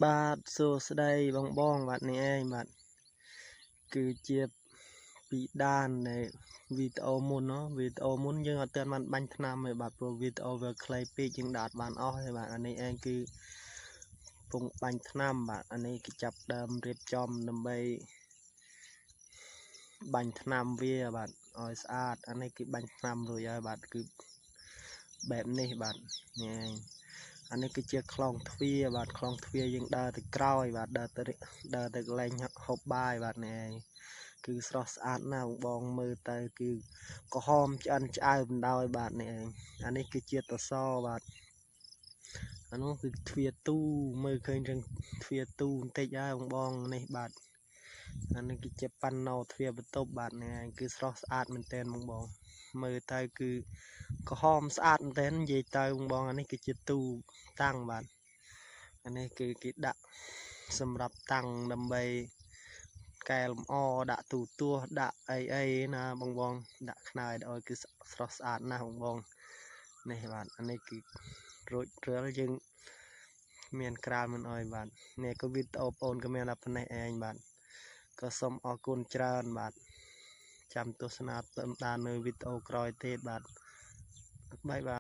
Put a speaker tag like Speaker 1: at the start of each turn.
Speaker 1: បាទសួស្តីបងបងបាទនេះឯងបាទគឺជាពីដាននៃវីដេអូមុនណោះវីដេអូមុនយើងអត់ទាន់បានបាញ់ថ្នាំទេបាទព្រោះវីដេអូវាខ្លីពេកយើងដាក់អត់បានអស់ទេបាទអានេះឯងគឺពងបាញ់ថ្នាំបាទអានេះគេចាប់ដើមរៀបចំដើម្បីបាញ់ថ្នាំវាបាទឲ្យស្អាតអានេះគឺបាញ់ថ្នាំរួចហើយបាទគឺបែបនេះបាទនេះឯងអានេះគឺជាខ្លងទ្វារបាទខ្លងទ្វារយើងដើរទៅក្រោយបាទដើរទៅកន្លែងហូបបាយបាទនេះឯងគឺស្រស់ស្អាតណាស់បងមើលទៅគឺក្រហមឆ្អិនឆ្អៅបណ្ដោយបាទនេះឯងអានេះគឺជាតសបាទអានោះគឺទ្វារទូមើលឃើញរឿងទ្វារទូបន្តិចហើយបងនេះបាទអានេះគឺជាប៉ាណូទ្វារបន្ទប់បាទនេះឯងគឺស្រស់ស្អាតមែនទែនបងមើលទៅគឺក្រហមស្អាតមែនទែននិយាយទៅបងអានេះគឺជាទូតាំងបាទអានេះគឺគេដាក់សម្រាប់តាំងដើម្បីកែលម្អដាក់ទូទស្សន៍ដាក់អីអីណាបងបងដាក់ខ្នើយឲ្យគឺស្រស់ស្អាតណាស់បងបងនេះបាទអានេះគឺរួចរាល់យើងមានក្រាលមិនអោយបាទនេះក៏វីដេអូបងក៏មានតែប៉ុណ្ណេះឯងបាទក៏សូមអរគុណច្រើនបាទចាំទស្សនាតាមដាននៅវីដេអូក្រោយទៀតបាទបាយបាយ។